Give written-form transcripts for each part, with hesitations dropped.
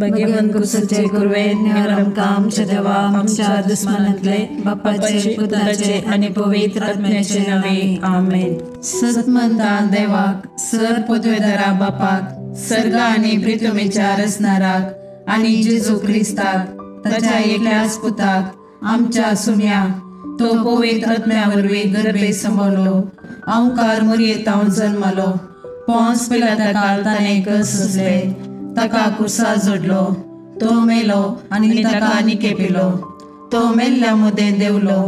भगवंत कुसाचे कुरवे निवार आमकां आमच्या देवा आमच्या दुस्मानांतले बापाचे पुताचे आनी पवित्र आत्म्याचे नावे आमेन। सतमंता देवाक सर पदवेदारा बापाक सर्गा आनी प्रितमेच्या रचणाराक आनी जेजू क्रिस्ताक ताच्या एकल्याच पुताक आमच्या सुम्या तो पवित्र आत्म्या वरवीं गर्भे सांबाळलो अंकार मुरयेतावन जन्मलो पोंस पिलाता काल ताणें कस सोंसले ताका कुर्सा जोडलो तो मेलो आनी ताका निकेपिलो तो मेल्ल्या मदें देंवलो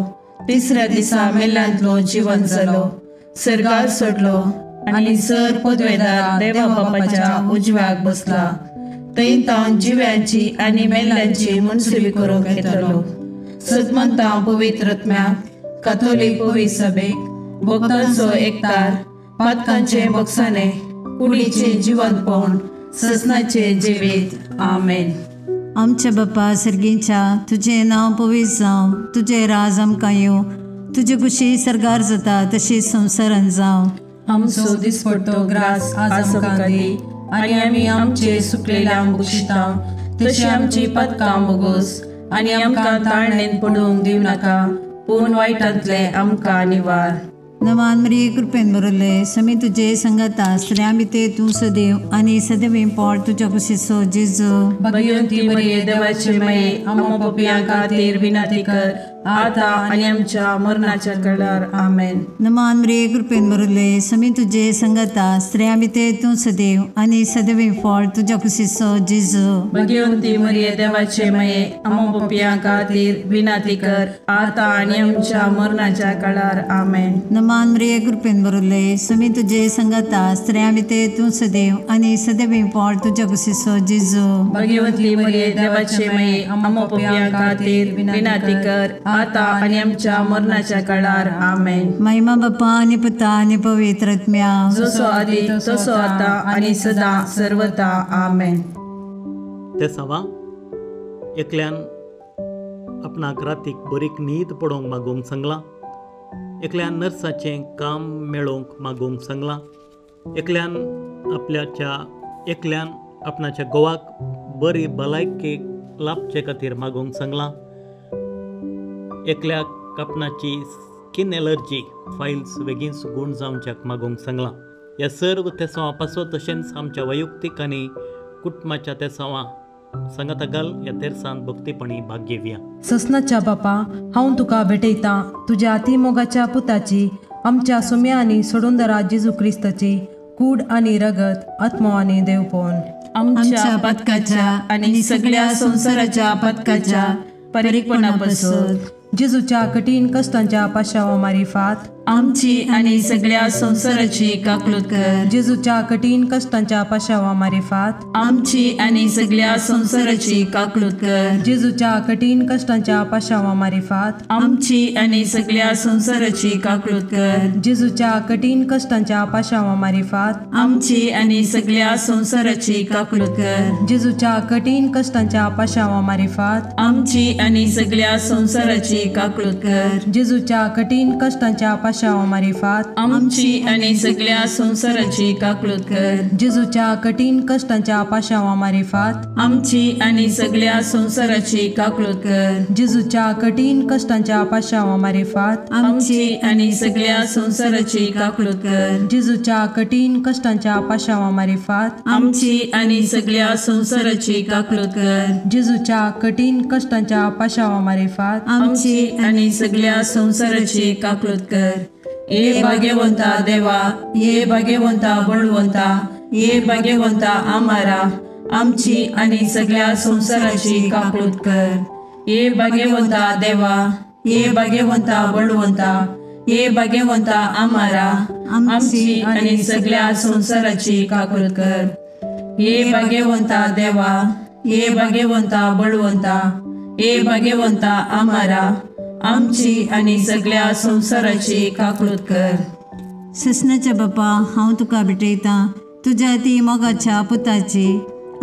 तिसऱ्या दिसा मेल्ल्यांतलो जिवन जालो सर्गार सोडलो आनी सर पदवेदार देवा बापाच्या उजव्याक बसला थंय तावन जिव्यांची आनी मेल्ल्यांची मनसुबी करूंक येतलो। सदमंता पवित्र आत्म्याक काथोलीक पवित्र सभेक भक्तांचो एकतार पातकांचे बक्षाने कुडीचे जिवंतपण ससनाचे जिवीत आमेन। आमच्या बापा सर्गीच्या तुजें नांव पवित्र जावं, तुजें राज आमकां येवं, तुजे कुशी सर्गार जाता तशी संवसारान जावं। आमचो दिसपडतो ग्रास आज आमकां दी आनी आमी आमचे सुकलेल्या बक्षिता तशी आमची पातकां बोगोस आनी आमकां ताळणेन पडूंक दिवं नाका पूण वायटांतले आमकां निवार। नमान मरिये कृपेन भरले समी तुजे संगता स्त्रियां भितर तूं सदैव आनी सदैव पोट तुज्या कुशीचो जेजू। भगवंती मरिये देवाचे माये आम्हा पापयां खातीर विनंती कर आता आनी आमच्या मरणाच्या वेळार आमेन। नमान मरिये कृपेन भरले समी तुजे संगता स्त्रियां भितर तूं सदैव आनी सदैव पोट तुज्या कुशीचो जेजू। भगवंती मरिये देवाचे माये आम्हा पापयां खातीर विनंती कर आता आनी आमच्या मरणाच्या वेळार आमेन। नमान मरिये कृपेन भरले समी तुजे संगता स्त्रियां भितर तूं सदैव आनी सदैव पोट तुज्या कुशीचो जेजू। भगवंती मरिये देवाचे माये आम्हा पापयां खातीर विनंती कर आता आनी आमच्या मरणाच्या काळार आमेन। महिमा बापा आनी पुता आनी पवित्र आत्म्या जसो आदी तसो आता आनी सदा सर्वता आमेन। तेसावा एकल्यान आपणाक रातीक बरीक न्हीद पडोवंक मागूंक सांगलां, एकल्यान नर्साचें काम मेळोवंक मागूंक सांगलां, एकल्यान एकल्यान आपणाच्या घोवाक बरी भलायकेक लाभचे खातीर मागूंक सांगलां, एकल्याक आपणाची स्कीन एलर्जी फायल्स बेगीन गूण जावच्याक मागूंक सांगलां। ह्या सर्व तेसांवां पासत तशेंच आमच्या वैयक्तीक आनी कुटुंबाच्या तेसांवां सांगाता घाल ह्या तेरसान भक्तीपणी भाग घेवया। ससनाच्या बापा हांव तुका भेटयतां तुज्या अतिमोगाच्या पुताची आमच्या सुम्या आनी सोडूनदारा जेजू क्रिस्ताची कूड आनी रगत आत्मो आनी देवपण आमच्या पथकाच्या आनी सगळ्या संवसाराच्या पथकाच्या परीकपणापासून जेजूच्या कठीण कष्टांच्या पाशावा मारिफात आमची आनी सगळ्या संवसाराची काकलूत कर। जेजूच्या कठीण कष्टांच्या पाशावा मारिफात आमची आनी सगळ्या संवसाराची काकलूत कर। जेजूच्या कठीण कष्टांच्या पाशावा मारिफात आमची आनी सगळ्या संवसाराची काकलूत कर। जेजूच्या कठीण कष्टांच्या पाशावा मारिफात आमची आनी सगळ्या संवसाराची काकलूत कर। जेजूच्या कठीण कष्टांच्या पाशावा मारिफात आमची आनी सगळ्या संवसाराची काकलूत कर। जेजूच्या कठीण कष्टांच्या पाशावा मारिफात आमची आनी सगळ्या संवसाराची काकलूत कर। जेजूच्या कठीण कष्टांच्या पाशावा मारिफात आमची आनी सगळ्या संवसाराची काकलूत कर। जेजूच्या कठीण कष्टांच्या पाशावा मारिफात आमची आनी सगळ्या संवसाराची काकलूत कर। जेजूच्या कठीण कष्टांच्या पाशावा मारिफात आमची आनी सगळ्या संवसाराची काकलूत कर। जेजूच्या कठीण कष्टांच्या पाशावा मारिफात आमची आनी सगळ्या संवसाराची काकलूत कर। ये भाग्यवंता देवा, ये भाग्यवंता बळवंता, ये भाग्यवंता आमारा आमची आनी सगळ्या संवसाराची काकलूत कर। ये भाग्यवंता देवा, ये भाग्यवंता बळवंता, ये भाग्यवंता आमारा आमची आनी सगळ्या संवसाराची काकलूत कर। ये भाग्यवंता देवा, ये भाग्यवंता बळवंता, ये भाग्यवंता आमारा आमची आनी सगळ्या संवसाराची काकलूत कर। ससनाच्या बापा हांव तुका भेटयतां तुज्या ती मोगाच्या पुताची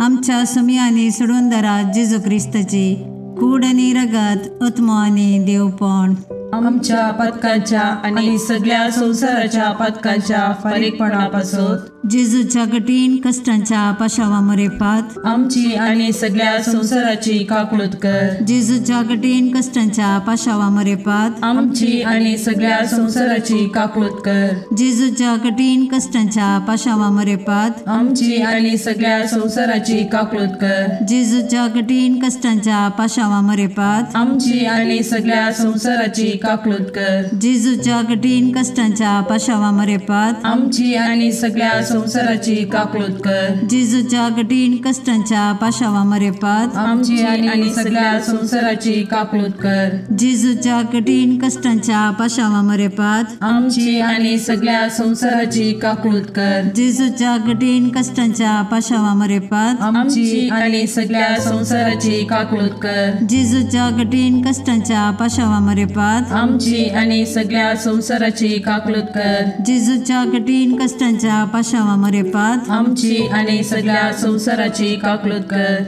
आमच्या सुमी आनी सोडूनदारा जेजू क्रिस्ताची कूड आनी रगत आत्मो आनी देवपण आमच्या पथकाच्या आनी सगळ्या संवसाराच्या पथकाच्या फारीकपणापासून जेजूच्या कठीण कश्टांच्या पाशावा मरेपात आमची आनी सगळ्या संवसाराची काकळूत कर। जेजूच्या कठीण कश्टांच्या पाशावा मरेपात आमची आनी सगळ्या संवसाराची काकळूत कर। जेजूच्या कठीण कश्टांच्या पाशावा मरेपात आमची आनी सगळ्या संवसाराची काकळूत कर। जेजूच्या कठीण कश्टांच्या पाशावा मरेपात आमची आनी सगळ्या संवसाराची काकळूत कर। जेजूच्या कठीण कश्टांच्या पाशावा मरेपात आमची आनी सगळ्या संवसाराची काकळूत कर। जेजूच्या कठीण कश्टांच्या पाशावा मरेपात आमची आनी सगळ्या संवसाराची काकळूत कर। जेजूच्या कठीण कश्टांच्या पाशावा मरेपात आमची आनी सगळ्या संवसाराची काकळूत कर। जेजूच्या कठीण कश्टांच्या पाशावा मरेपात आमची आनी सगळ्या संवसाराची काकळूत कर। जेजूच्या कठीण कश्टांच्या पाशावा मरेपात आमची आनी सगळ्या संवसाराची काकळूत कर। जेजूच्या कठीण कश्टांच्या पाशावा मरेपात आमची आनी सगळ्या संवसाराची काकळूत कर।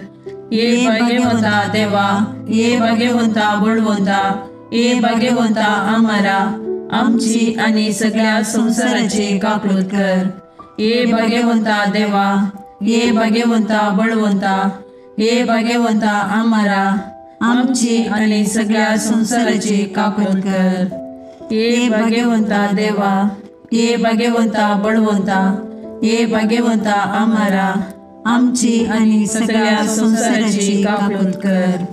ये भाग्यवंता देवा, ये भाग्यवंता बळवंता, ये भाग्यवंता आमारा, आमची आनी सगळ्या संवसाराची काकळूत कर। ये भाग्यवंता देवा, ये भाग्यवंता बळवंता, ये भाग्यवंता आमारा, आमची आनी सगळ्या संवसाराची काकळूत कर। ये भाग्यवंता देवा, ये भाग्यवंता बळवंता, ये भाग्यवंता आमारा, आमची आनी सगळ्या संवसाराची काकळूत कर।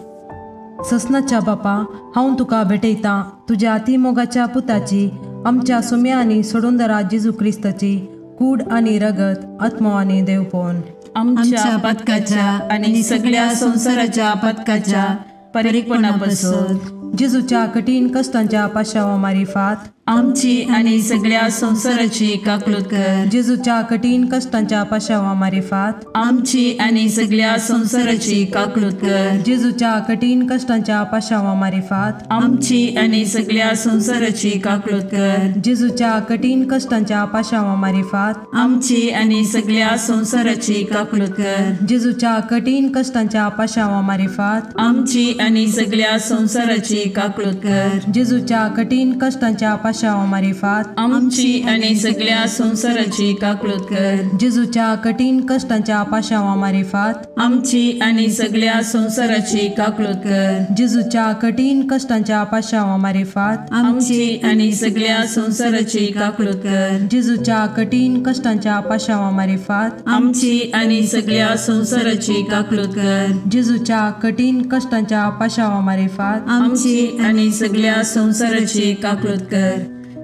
ससनाच्या बापा, हांव तुका भेटयतां तुज्या अतिमोगाच्या पुताची, आमच्या सुम्या आनी सोडूंदरा जेजू क्रिस्ताची कूड आनी रगत, आत्मो आनी देवपण आमच्या पथकाच्या आनी सगळ्या संवसाराच्या पथकाच्या परिपणापासून जेजूच्या कठीण कश्टांच्या पाशावा मारिफात आमची आनी सगळ्या संवसाराची काकळूत कर। जेजूच्या कठीण कश्टांच्या पाशावा मारिफात आमची आनी सगळ्या संवसाराची काकळूत कर। जेजूच्या कठीण कश्टांच्या पाशावा मारिफात आमची आनी सगळ्या संवसाराची काकळूत कर। जेजूच्या कठीण कश्टांच्या पाशावा मारिफात आमची आनी सगळ्या संवसाराची काकळूत कर। जेजूच्या कठीण कश्टांच्या पाशावा मारिफात आमची आनी सगळ्या संवसाराची काकळूत कर। जेजूच्या कठीण कश्टांच्या पाशावा मारिफात आमची आनी सगळ्या संवसाराची काकळूत कर। जेजूच्या कठीण कश्टांच्या पाशावा मारिफात आमची आनी सगळ्या संवसाराची काकळूत कर। जेजूच्या कठीण कश्टांच्या पाशावा मारिफात आमची आनी सगळ्या संवसाराची काकळूत कर। जेजूच्या कठीण कश्टांच्या पाशावा मारिफात आमची आनी सगळ्या संवसाराची काकळूत कर। जेजूच्या कठीण कश्टांच्या पाशावा मारिफात आमची आनी सगळ्या संवसाराची काकळूत कर।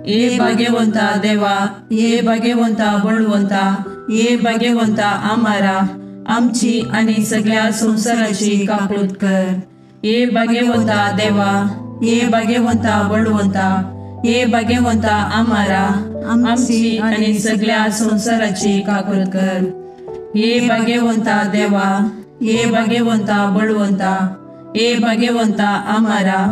ये भाग्यवंता देवा, ये भाग्यवंता बळवंता, ये भाग्यवंता आमारा, आमची आनी सगळ्या संवसाराची काकळूत कर। ये भाग्यवंता देवा, ये भाग्यवंता बळवंता, ये भाग्यवंता आमारा, आमची आनी सगळ्या संवसाराची काकळूत कर। ये भाग्यवंता देवा, ये भाग्यवंता बळवंता, ये भाग्यवंता आमारा,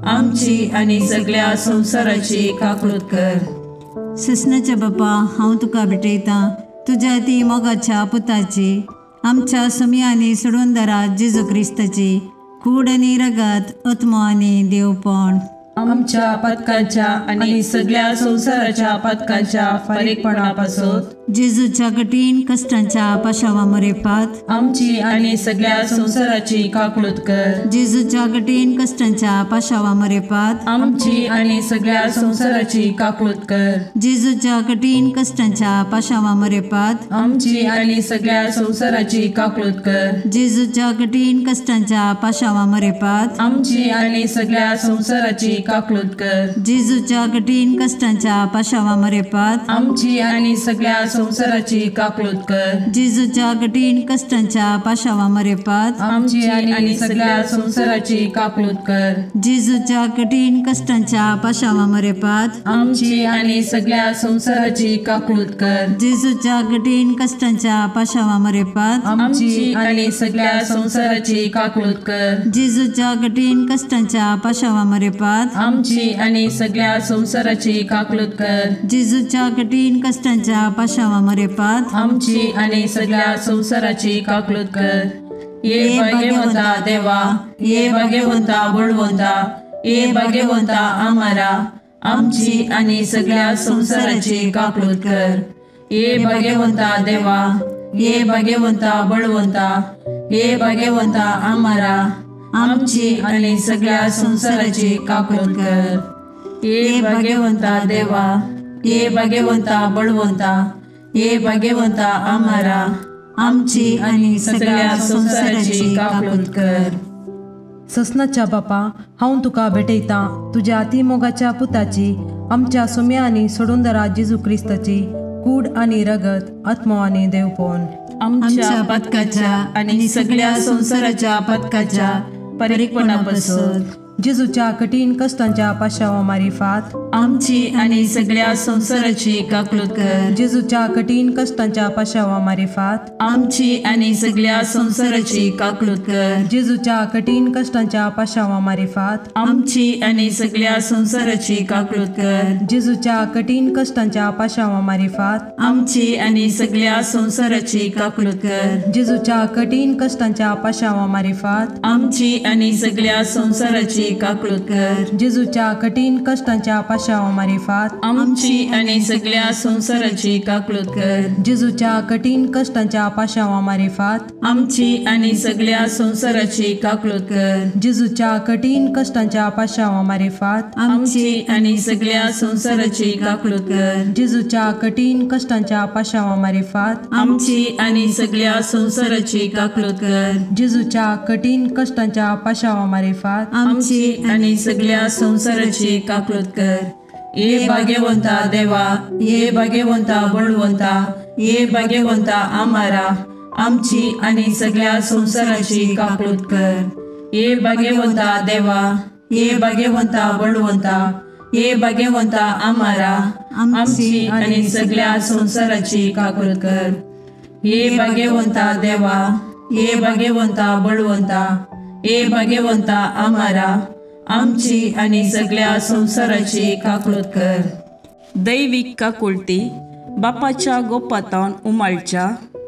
आमची आनी सगळ्या संवसाराची काकळूत कर। ससनाच्या बापा, हांव तुका भेटयतां तुज्या ती मोगाच्या पुताची, आमच्या सुम्या आनी सोडूंदरा जेजू क्रिस्ताची कूड आनी रगत, आत्मो आनी देवपण आमच्या पथकाच्या आनी सगळ्या संवसाराच्या पथकाच्या फारीकपणापासून जेजूच्या कठीण कश्टांच्या पाशावा मरेपात आमची आनी सगळ्या संवसाराची काकळूत कर। जेजूच्या कठीण कश्टांच्या पाशावा मरेपात आमची आनी सगळ्या संवसाराची काकळूत कर। जेजूच्या कठीण कश्टांच्या पाशावा मरेपात आमची आनी सगळ्या संवसाराची काकळूत कर। जेजूच्या कठीण कश्टांच्या पाशावा मरेपात आमची आनी सगळ्या संवसाराची काकळूत कर। जेजूच्या कठीण कश्टांच्या पाशावा मरेपात आमची आनी सगळ्या संवसाराची काकळूत कर। जेजूच्या कठीण कश्टांच्या पाशावा मरेपात आमची आनी सगळ्या संवसाराची काकळूत कर। जेजूच्या कठीण कश्टांच्या पाशावा मरेपात आमची आनी सगळ्या संवसाराची काकळूत कर। जेजूच्या कठीण कश्टांच्या पाशावा मरेपात आमची आनी सगळ्या संवसाराची काकळूत कर। जेजूच्या कठीण कश्टांच्या पाशावा मरेपात आमची आनी सगळ्या संवसाराची काकळूत कर। जेजूच्या कठीण कश्टांच्या पाशावा मरेपात आमची आनी सगळ्या संवसाराची काकळूत कर। ये भाग्यवंता देवा, ये भाग्यवंता बळवंता, ये भाग्यवंता आमारा, आमची आनी सगळ्या संवसाराची काकळूत कर। ये भाग्यवंता देवा, ये भाग्यवंता बळवंता, ये भाग्यवंता आमारा, आमची आनी सगळ्या संवसाराची काकूट कर। ये भाग्यवंता देवा, ये भाग्यवंता बळवंता, ये भाग्यवंता आमारा, आमची आनी सगळ्या संवसाराची काकूट कर। ससनाच्या बापा, हांव तुका भेटयतां तुज्या अतिमोगाच्या पुताची, आमच्या सुम्या आनी सोडूंदरा जेजू क्रिस्ताची कूड आनी रगत, आत्मो आनी देवपण आमच्या पथकाच्या आनी सगळ्या संवसाराच्या पथकाच्या परिपणापासून जेजूच्या कठीण कष्टांच्या पाशावा मारिफात आमची आनी सगळ्या संवसाराची काकूट कर। जेजूच्या कठीण कष्टांच्या पाशावा मारिफात आमची आनी सगळ्या संवसाराची काकूट कर। जेजूच्या कठीण कष्टांच्या पाशावा मारिफात आमची आनी सगळ्या संवसाराची काकूट कर। जेजूच्या कठीण कष्टांच्या पाशावा मारिफात आमची आनी सगळ्या संवसाराची काकूट कर। जेजूच्या कठीण कष्टांच्या पाशावा मारिफात आमची आनी सगळ्या संवसाराची काकूट कर। जेजूच्या कठीण कष्टांच्या पाशावा मारिफात आमची आनी सगळ्या संवसाराची काकूट कर। जेजूच्या कठीण कष्टांच्या पाशावा मारिफात आमची आनी सगळ्या संवसाराची काकूट कर। जेजूच्या कठीण कष्टांच्या पाशावा मारिफात आमची आनी सगळ्या संवसाराची काकूट कर। जेजूच्या कठीण कष्टांच्या पाशावा मारिफात आमची आनी सगळ्या संवसाराची काकूट कर। जेजूच्या कठीण कष्टांच्या पाशावा मारिफात आमची आनी सगळ्या संवसाराची काकूट कर। ये भाग्यवंता देवा, ये भाग्यवंता बळवंता, ये भाग्यवंता आमारा, आमची आनी सगळ्या संवसाराची काकूट कर। ये भाग्यवंता देवा, ये भाग्यवंता बळवंता, ये भाग्यवंता आमारा, आमची आनी सगळ्या संवसाराची काकूट कर। ये भाग्यवंता देवा, ये भाग्यवंता बळवंता, ये भाग्यवंता आमारा, आमची आनी सगळ्या संवसाराची काकूट कर। दैवीक काकुळटी बापाच्या गोपातावन उमाळच्या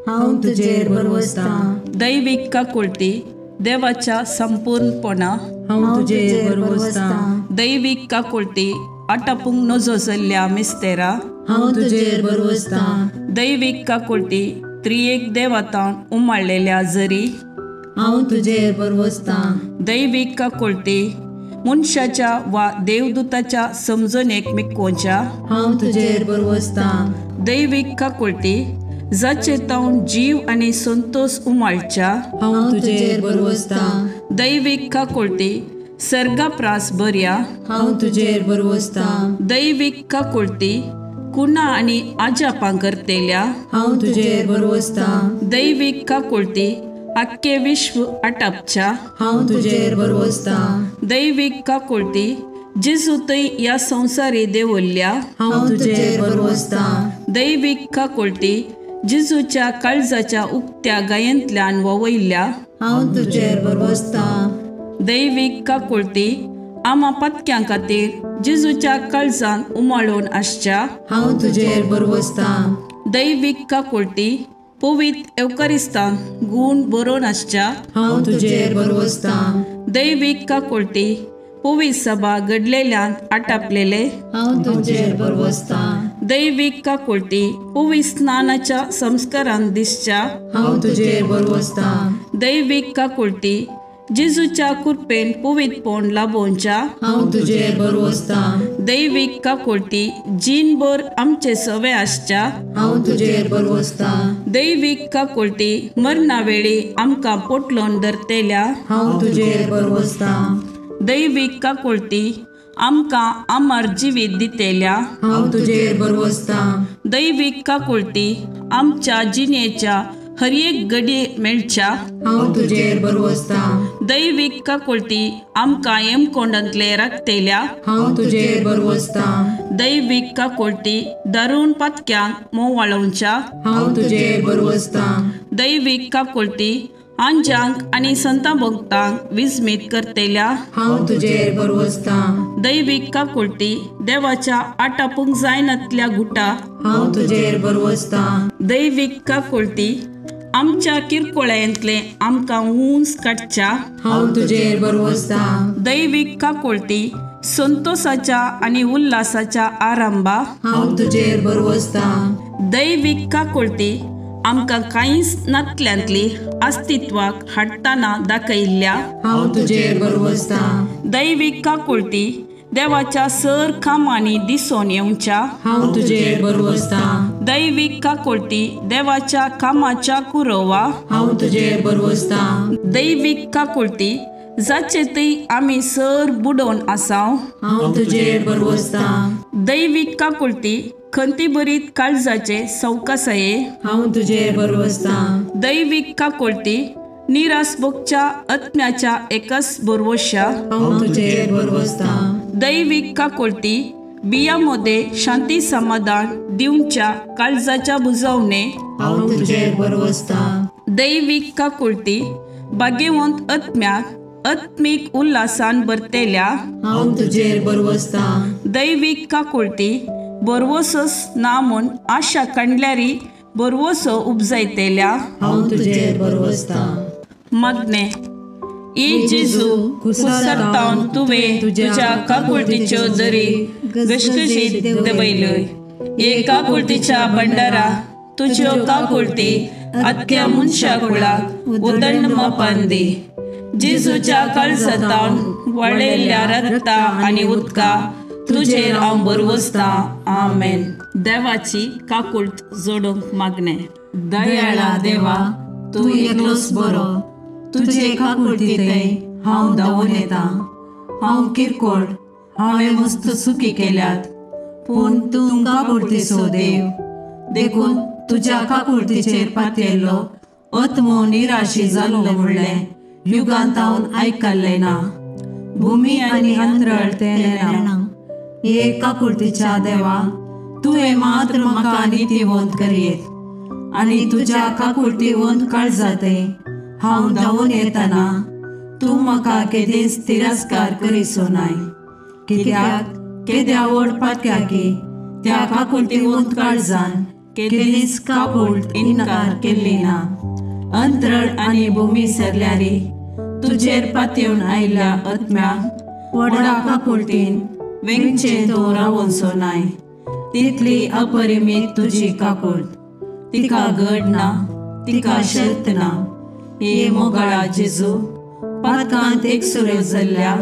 हांव तुजेर भरवसतां। दैवीक काकुळटी देवाच्या संपूर्णपणा हांव तुजेर भरवसतां। दैवीक काकुळटी आटापूंक नजो जाल्ल्या मिस्तेरा हांव तुजेर भरवसतां। दैवीक काकुळटी त्रियेक देवातावन उमाळलेल्या जरी हांव तुजेर भरवसतां। दैवीक काकुळटी मनशाच्या वा देवदूताच्या समजणेक मिकोवच्या हांव तुजेर भरवसतां। दैवीक काकुळटी जाचे तावन जीव आनी संतोष उमाळच्या हांव तुजेर भरवसतां। दैवीक काकुळटी सर्गाप्रास बऱ्या हांव तुजेर भरवसतां। दैवीक काकुळटी कुणा आनी आजापां करतेल्या हांव तुजेर भरवसतां। दैवीक काकुळटी आख्खे विश्व आटापच्या हांव तुजेर भरवसतां। दैवीक काकुळटी जेजू थंय ह्या संवसारी देवल्ल्या हांव तुजेर भरवसतां। दैवीक काकुळटी जेजूच्या काळजाच्या उक्त्या गायेंतल्यान ववयल्ल्या हांव तुजेर भरवसतां। दैवीक काकुळटी आमा पत्क्यां खातीर जेजूच्या काळजान उमाळून आसच्या हांव तुजेर भरवसतां। दैवीक काकुळटी पवित्र एवकारिस्तान गूण बरोवन आसच्या हांव तुजेर भरवसतां। दैवीक काकुळटी पवित्र सभा घडलेल्यान आटापलेले हांव तुजेर भरवसतां। दैवीक काकुळटी पवित्र स्नानाच्या संस्कारान दिसच्या हांव तुजेर भरवसतां। दैवीक काकुळटी जेजूच्या कृपेन पवित्रपण लाभोवच्या हांव तुजेर भरवसतां। दैवीक काकुळटी जीणभर आमचे सवे आसच्या हांव तुजेर भरवसतां। दैवीक काकुळटी मरणा वेळी आमकां पोटलोन धरतेल्या हांव तुजेर भरवसतां। दैवीक काकुळटी आमकां अमर जिवीत दितेल्या हांव तुजेर भरवसतां। दैवीक काकुळटी आमच्या जिणेच्या हर एक घडये मेळच्या हांव तुजेर भरवसतां। दैवीक काकुळटी आमकां हेमकोंडांतले राखतेल्या हांव तुजेर भरवसतां। दैवीक काकुळटी दारुण पातक्यांक मोवाळोवच्या हांव तुजेर भरवसतां। दैवीक काकुळटी आंजांक आनी संतां भक्तांक विस्मीत करतेल्या हांव तुजेर भरवसतां। दैवीक काकुळटी देवाच्या आटापूंक जायनातल्या गुटा हांव तुजेर भरवसतां। दैवीक काकुळटी आमच्या किरकोळ्यांतले आमकां उंच काडच्या हांव तुजेर भरवसतां। दैवीक काकुळटी संतोषाच्या आनी उल्हासाच्या आरंभा हांव तुजेर भरवसतां। दैवीक काकुळटी आमकां कांयच नातल्यांतली अस्तित्वाक हाडटना दाखयल्ल्या हांव तुजेर भरवसतां। दैवीक काकुळटी देवाच्या सर कामांनी दिसून येवच्या हांव तुजेर भरवसतां। दैवीक काकुळटी देवाच्या कामाच्या कुरवा हांव तुजेर भरवसतां। दैवीक काकुळटी जाचे थंय आमी सर बुडोवन आसाव हांव तुजेर भरवसतां। दैवीक काकुळटी खंतीभरीत काळजाचे सवकासाये हांव तुजेर भरवसतां। दैवीक काकुळटी निराश भोगच्या आत्म्याच्या एकच भरवश्या हांव तुजेर भरवसतां। दैवीक काकुळटी बिया मध्ये शांती समाधान दिवच्या काळजाच्या बुजवणे हांव तुजेर भरवसतां। दैवीक काकुळटी भाग्यवंत आत्म्याक आत्मीक उल्हासान भरतेल्या हांव तुजेर भरवसतां। दैवीक काकुळटी भरवसोच ना म्हूण आशा काडल्यारी भरवसो उपजायतेल्या हांव तुजेर भरवसतां। मागणें ए जेजू कुसरतावन तुवें तुज्या काकुळटीच्यो दरी घसघशीत देंवयल्यो। हे काकुळटीच्या भंडारा तुज्यो काकुळटी आख्या मनशा कुळाक उदंड मापान दी। जेजूच्या काळजांतावन वळयल्ल्या रक्ता आनी उदका तुजेर हांव भरवसतां। आमेन। देवाची काकुळट जोडूंक मागणें। दयाळा देवा, तूं एकलोच बरो, तुजे काकुळटींतय हांव धांवून येता। हांव किरकोळ, हांवें मस्त चुकी केल्यात, पूण तूं काकुळटीचो देव, देखून तुज्या काकुळटीचेर पातयेल्लो आत्मो निराशी जाल्लो म्हणलें युगांतावन आयकल्लें ना। भुमी आनी अंतरळ तें नेणा। हे काकुळटीच्या देवा, तुवें मात्र म्हाका नितीवंत करयेत आनी तुज्या काकुळटीवंत काळजांतय हांव धांवून येतना तूं म्हाका केदींच तिरस्कार करिसो नाय। कित्याक केद्या व्हड पातक्याकी त्या काकुळटीवंत काळजान केदींच काकुळट इन्कार केल्ली ना। अंतरळ आनी भूमी सरल्यारी तुजेर पातयेवन आयिल्ल्या आत्म्याक व्हडा काकुळटीन वेंगचें तूं रावोनसो नाय। तितली अपरिमीत तुजी काकुळट, तिका गड ना, तिका शर्त ना। हे मोगाळा जेजू, पातकांत एकसुरो जाल्ल्या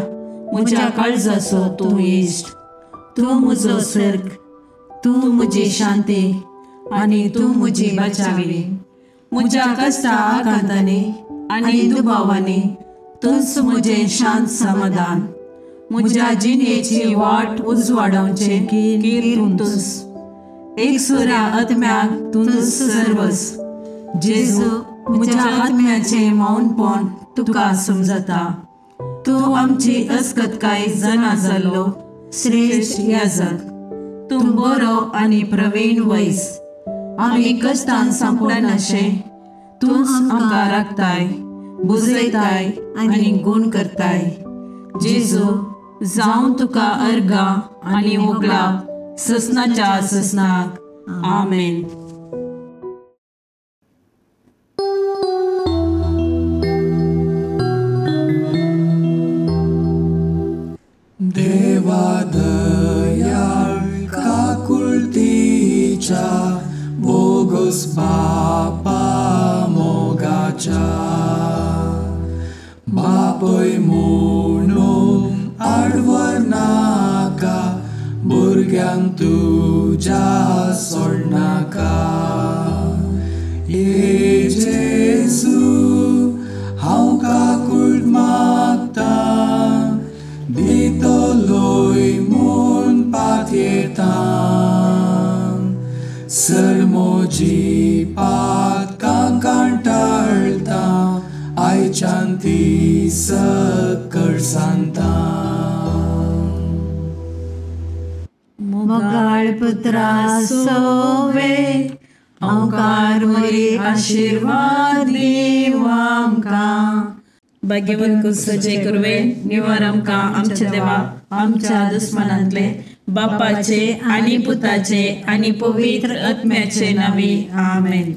म्हज्या काळजाचो तूं इश्ट, तूं म्हजो सर्ग, तूं म्हजी शांती आनी तूं म्हजी बचावी। म्हज्या कश्टा आकांतांनी आनी दुबावांनी तूंच म्हजें शांत समाधान। म्हज्या जिणेची वाट उजवाडावचें कीर तूंच, एकसुऱ्या आत्म्याक तूंच सर्वस। जेजू, म्हज्या आत्म्याचें मौनपण तुका समजता। तूं आमची अस्कतकाय जाणा जाल्लो श्रेश्ठ याजक, तूं बरो आनी प्रवीण वैस। आमी कश्टान सांपडनाशें तूंच आमकां राखताय, बुजयताय आनी गूण करताय। जेजू, जावं तुका अर्गां आनी होगळाप ससनाच्या ससनाक। आमेन। देवा दयाळ काकुळटीच्या बोगस बापा मोगाच्या, बापय म्हणून आडवर नाका, भुरग्यांक तुज्या सोडनाका। हे जेजू, हांव काकुळट मागतां, दितलोय म्हूण पातयेतां। सर म्हजी पातकां कंटाळटा, आयच्यान ती सकळ सांगता। मोगाळ पुत्रा सोवे हांवकार वरी आशिर्वाद दिव आमकां। भाग्यवंत कुसचे कुरवे निवार आमकां आमच्या देवा आमच्या दुस्मनांतले बापाचे आनी पुताचे आनी पवित्र आत्म्याचे नांवी आमेन।